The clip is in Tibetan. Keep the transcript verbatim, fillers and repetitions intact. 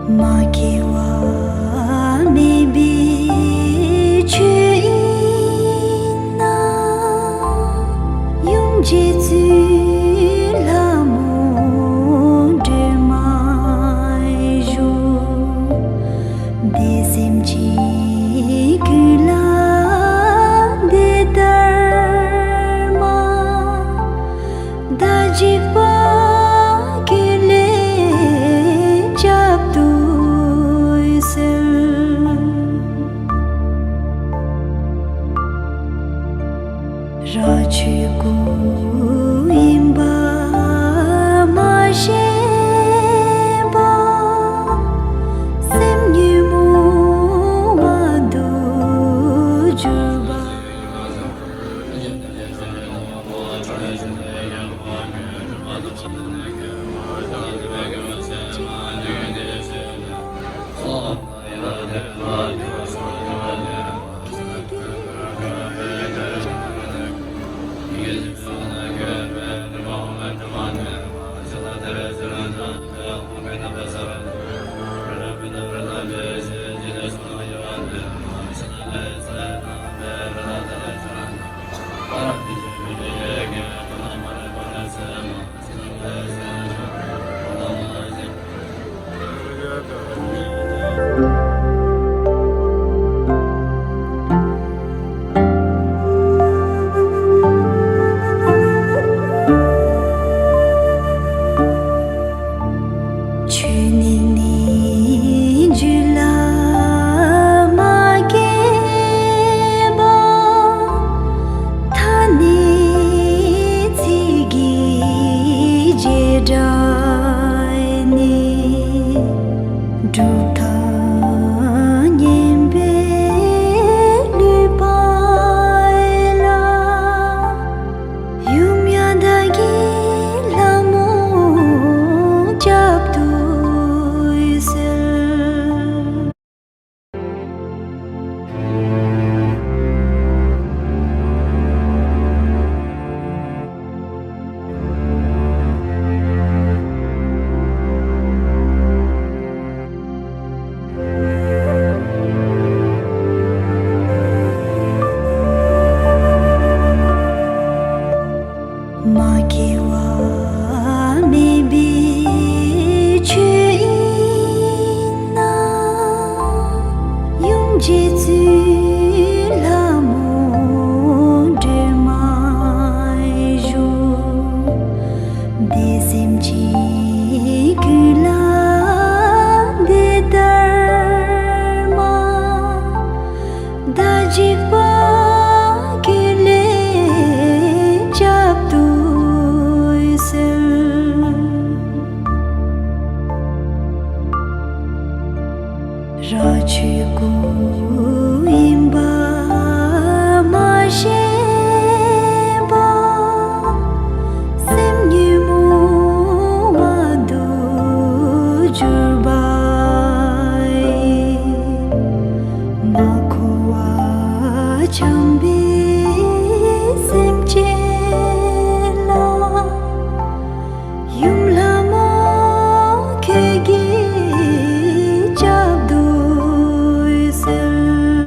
མ་སྐྱེ་བ་མེད་པའི་ཆོས་དབྱིངས་ན། ཡུམ་རྗེ་བཙུན་ལྷ་མོ་སྒྲོལ་མ་བཞུགས། དེ་སེམས་ཅན་ཀུན་ལ་དེ་ལྟར་མ། བདག་འཇིགས་པ་ཀུན་ལས་བསྐྱབ་ཏུ་གསོལ། རང་ཆོས་སྐུ་ཡིན་པ་མ་ཤེས་པ། སེམས་ཉོན་མོངས་པ་དུ་གྱུར་པ། ཆོས་ཉིད་ནི་རྒྱུད་ལ་མ་སྐྱེས་པ། ཐ་སྙད་ཚིག་གི་བྱེ་བྲག་ནི། གྲུབ་མཐའ་ཉན་པའི་ལུས་པ་ལ། ཡུམ་ཡང་དག་གི་ལྷ་མོ་བསྐྱབ་ཏུ་གསོལ། མ་སྐྱེ་